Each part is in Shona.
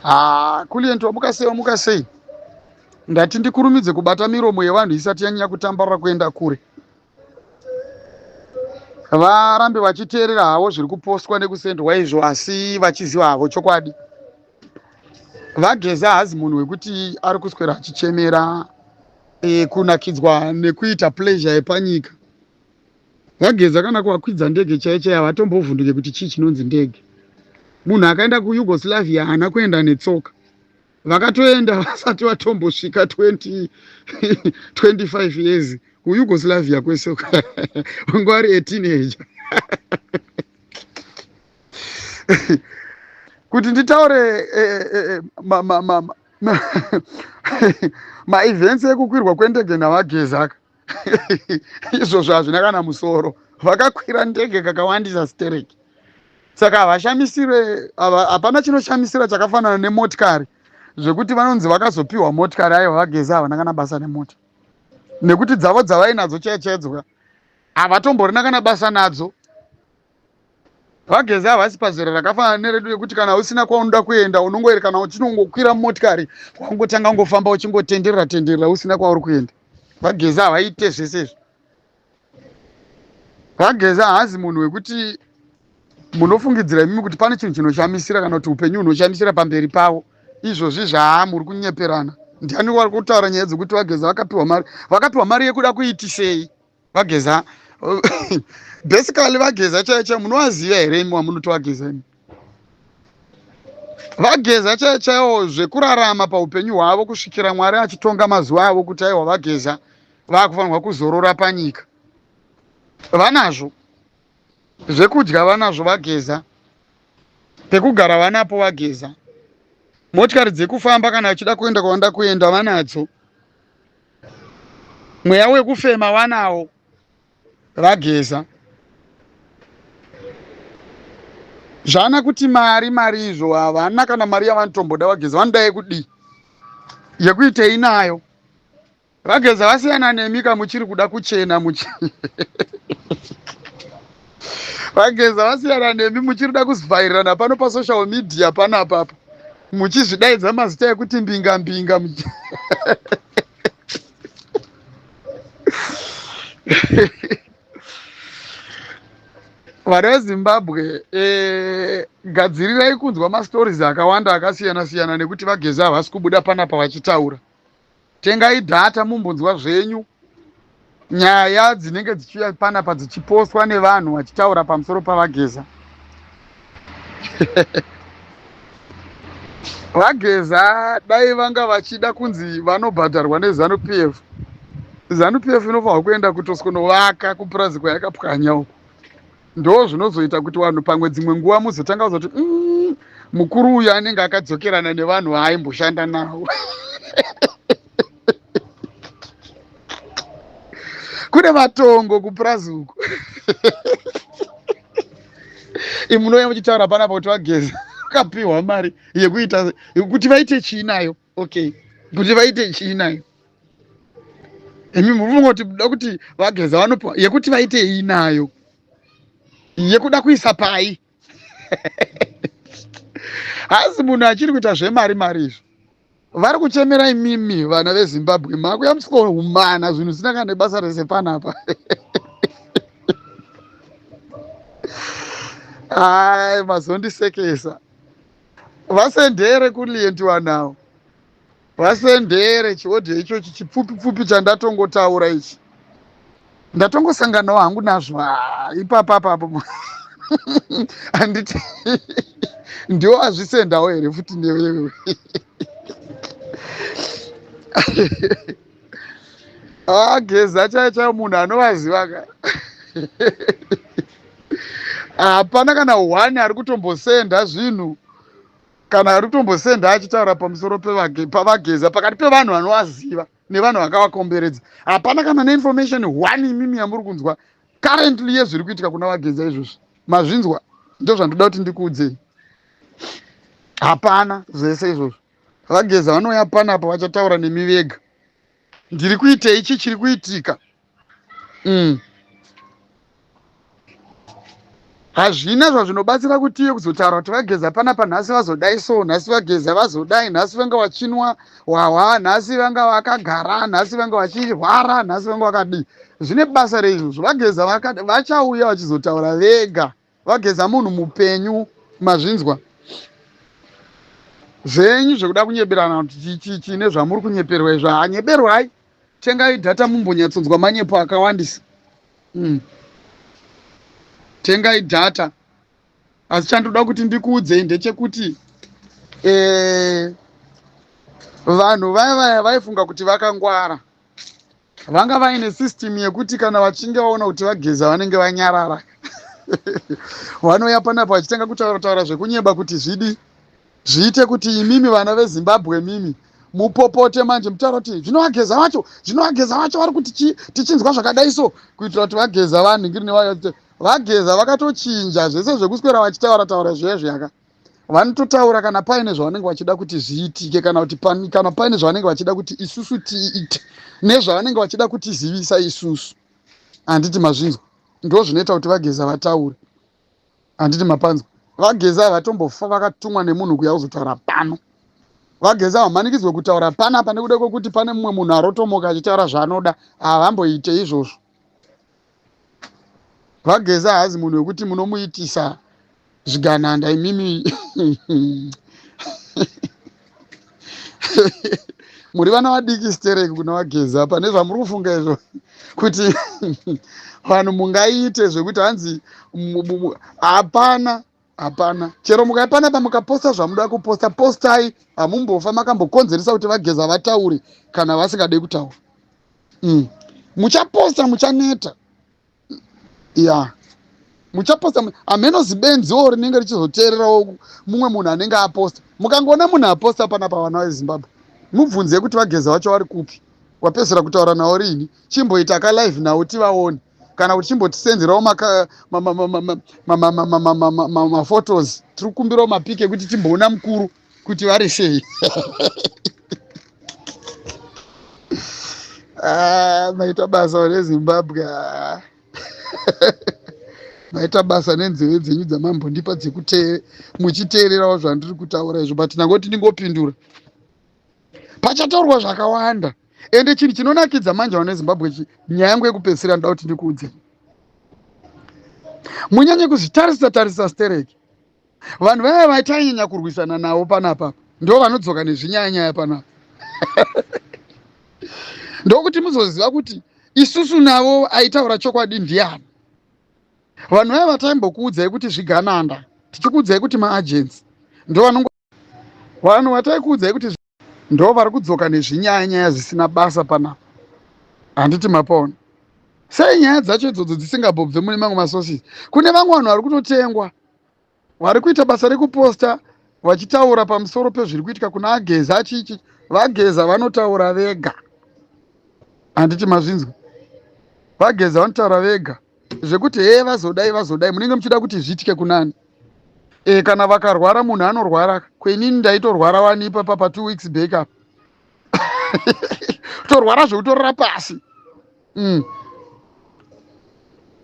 Haa Kulient wamuka sei wamuka sei? Ndati ndikurumidze kubata miromo yevanhu isati yanyanya kutambarara kuenda kure. Varambe vachiteerera havo zviri kupostwa nekusendwa izvo asi vachiziva havo chokwadi. VaGeza haazi munhu wekuti ari kuswera achichemera e, kunakidzwa nekuita pleasure yepanyika. VaGeza kana kuvakwidza ndege chaiyo chaiyo havatombovhunduke kuti chii chinonzi ndege. Munhu akaenda kuYugoslavia haana kuenda netsoka. Vakatoenda vasati vatombosvika 20, 25 years kuYugoslavia kwese vanga vari a teenager. Kuti nditaure eh, eh, eh ma, ma, ma, ma, maevents ekukwirwa kwendege naVaGeza ka izvozvo hazvina kana musoro vakakwira ndege kakawandisa stereki saka havashamisire hapana chinoshamisira chakafanana nemotikari zvekuti vanonzi vakazopiwa motikari aiwa vageza havana kana basa nemota nekuti dzavo dzavainadzo chaidzo chaidzo havatomborina kana basa nadzo VaGeza havasi pazera rakafanana neredu rekuti kana usina kwaunoda kuenda unongoerekana uchinongokwira mumotikari wangotanga kungofamba uchingotenderera tenderera usina kwauri kuenda. VaGeza havaite zvese izvi. VaGeza haazi munhu wekuti munofungidzira imimi kuti pane chinhu chinoshamisira kana kuti upenyu hunoshamisira pamberi pavo. Izvozvi zvaa muri kunyeperana. Ndiani wari kutaura nyaya dzekuti VaGeza vakapiwa mari? Vakapiwa mari yekuda kuitisei? Vageza basically vageza chaiyo chaiyo munovaziva here imi wamunoti vageza imi vageza chaiyo chaiyo zvekurarama paupenyu hwavo kusvikira mwari achitonga mazuva avo kuti aiwa vageza vakufanirwa kuzorora panyika vanazvo zvekudya vanazvo vageza pekugara vanapo vageza motikari dzekufamba kana vachida kuenda kwavanoda kuenda vanadzo mweya wekufema vanawo vageza zvana kuti mari mari izvo havana kana mari yavanotomboda vageza vanoda yekudii yekuitei nayo vageza vasiyana nemi ka muchiri kuda kuchena muchi vageza vasiyana nemi muchiri kuda kuzivhairirana pano pasocial media panapapa muchizvidaidza mazita ekuti mbinga mbinga vana vezimbabwe eh, gadzirirai kunzwa mastories akawanda akasiyana siyana nekuti vageza havasi kubuda panapa vachitaura Tengai data mumbonzwa zvenyu nyaya dzinenge dzichiuya panapa dzichipostwa nevanhu vachitaura pamusoro pavageza. Vageza dai vanga vachida kunzi vanobhadharwa nezanu PF. Zanu PF inofanirwa kuenda kutoswonovaka kupurazi kwayakapwanya uko. Ndo zvinozoita kuti vanhu pamwe dzimwe nguva muzotanga kuzoti mm, mukuru uyu anenge akadzokerana nevanhu vaaimboshanda navo. Kune matongo kupurazi uku. Imunouya muchitaura panapa kuti vageza vakapiwa mari yekuita kuti vaite chii nayo. Okay, kuti vaite chii nayo? Imi murikungoti muda kuti vageza vanopiwa yekuti vaitei nayo, yekuda kuisa pai. Hazi munhu achiri kuita zvemari mari izvo. Vari kuchemera imimi vana veZimbabwe makuya musikohumana zvinhu zvisina kana nebasa rese panapa. Ai mazondisekesa. Vasendere kulient wanawo. Vasendere chiodhiyo ichochi chipfupi pfupi chandatongotaura ichi. Ndatongosanganawo hangu nazvo ah, ipapa apapo. Handiti ndiwo azvisendawo here futi newewe. Ah, Geza chaiyo chaiyo munhu anovaziva ka. Hapana kana one ari kutombosenda zvinhu kana ari kutombosenda achitaura pamusoro pavageza pakati pevanhu vanovaziva nevanhu vakavakomberedza. Hapana kana neinformation one imimi yamuri kunzwa currently yezviri kuitika kuna vageza izvozvi. Mazvinzwa? Ndozvandoda kuti ndikuudzei. Hapana zvese izvozvo. Vageza vanouya panapa vachataura nemi vega. Ndiri kuitei chi chiri kuitika? Mm. Hazvina zvazvinobatsira kuti iye kuzotaura kuti vageza panapa nhasi vazodai so, nhasi vageza vazodai, nhasi vanga vachinwa hwahwa, nhasi vanga vakagara, nhasi vanga vachirwara, nhasi vanga vakadii. Zvine basa reizvozvo? Vageza vachauya vachizotaura vega. Vageza munhu mupenyu, mazvinzwa zvenyu zvekuda kunyeberana kuti chine zvamuri kunyeperwa izvo. Hanyeberwai, tengai data mumbonyatsonzwa manyepo akawandisa. Tengai data. Asi chandoda kuti ndikuudzei ndechekuti vanhu vaya vaya vaifunga kuti vakangwara vanga vaine system yekuti kana vachinge vaona kuti vageza vanenge vanyarara, vanouya panapa vachitanga kutaura taura zvekunyeba kuti zvidi zviite kuti imimi vana veZimbabwe mimi mupopote. Manje mutaura kuti zvino vageza vacho, zvino vageza vacho vari kuti tichinzwa zvakadai so, kuitira kuti vageza vanhingiri nevayo. Vageza vakatochinja zvese zvekuswera vachitaura taura zviya zviyaka. Vanototaura kana paine zvavanenge vachida kuti zviitike, kana kuti kana paine zvavanenge vachida kuti isusu tiite, nezvavanenge vachida kutizivisa isusu. Handiti mazvinzwa? Ndo zvinoita kuti vageza vataure. Handiti mapanzwa? Vageza havatombofa vakatumwa nemunhu kuya kuzotaura pano. Vageza havamanikidzwe kutaura panapa nekuda kwekuti pane mumwe munhu arotomoka achitaura zvaanoda. Havamboite izvozvo. Vageza haazi munhu wekuti munomuitisa zvigananda imimi muri vana vadiki stereki kuna vageza pane zvamuri kufunga izvo kuti vanhu mungaite zvekuti hanzi hapana, hapana. Chero mukai panapa mukaposta zvamuda kuposta, postai, hamumbofa makambokonzeresa kuti vageza vataure kana vasingade kutaura. Muchaposta muchaneta ya, muchaposta hameno zibenziwo rinenge richizoteererawo mumwe munhu anenge aposta. Mukangoona munhu aposta panapa, vana veZimbabwe, mubvunze kuti vageza vacho vari kupi, wapedzisira kutaura navo rini, chimboita kalive navo tivaone, kana kuti chimbotisenzerawo maphotos. Tiri kukumbirawo mapiki ekuti timboona mukuru kuti vari sei. Ah, maita basa reZimbabwe. Ah. Maita basa nenzeve dzenyu dzamambondipa dzekute muchiteererawo zvandiri kutaura izvo, but ndangoti ndingopindura. Pachataurwa zvakawanda, ende chinhu chinonakidza manje, vana veZimbabwe, nyaya yangu yekupedzisira ndoda kuti ndikuudzei munyanye kuzvitarisa tarisa stereki. Vanhu vaya vaitanyanya kurwisana navo panapa ndo vanodzoka nezvinyaya-nyaya panapa, ndokuti muzoziva kuti isusu navo aitaura chokwadi ndiani. Vanhu vaya vataimbokuudzai kuti zvigananda, tichikuudzai kuti maagents, ndo vanongo vanhu vataikuudzai kuti ndo vari kudzoka nezvinyaya-nyaya zvisina basa panapa. Handiti mapaona sei nyaya dzacho idzodzo dzisingambobve mune mamwe masources? Kune vamwe vanhu vari kutotengwa, vari kuita basa rekuposta vachitaura pamusoro pezviri kuitika kuna Ageza chichi. Vageza vanotaura vega. Handiti mazvinzwa? Vageza vanotaura vega zvekuti hee, vazodai, vazodai. Munenge muchida kuti zviitike kunani? Kana vakarwara, munhu anorwara. Kwenini ndaitorwara wani ipapa pa 2 weeks back up, torwara zvekutorora pasi.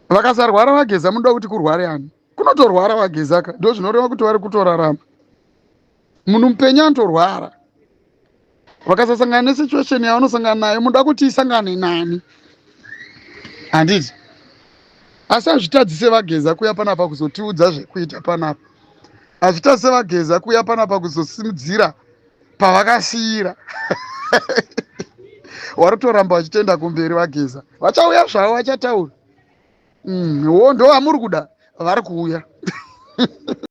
Vakasarwara vageza, munoda kuti kurware ani? Kunotorwara vagezaka, ndo zvinoreva kuti vari kutorarama. Munhu mupenyu anotorwara. Vakasasangana nesituation yavanosangana nayo, munoda kuti isangane nani? Handiti? Asi hazvitadzise vageza kuya panapa kuzotiudza zvekuita panapa. Hazvitadzise vageza kuya panapa kuzosimudzira pavakasiyira. Waritoramba vachitenda kumberi. Vageza vachauya zvavo, vachataura. Wo ndo vamuri kuda, vari kuuya.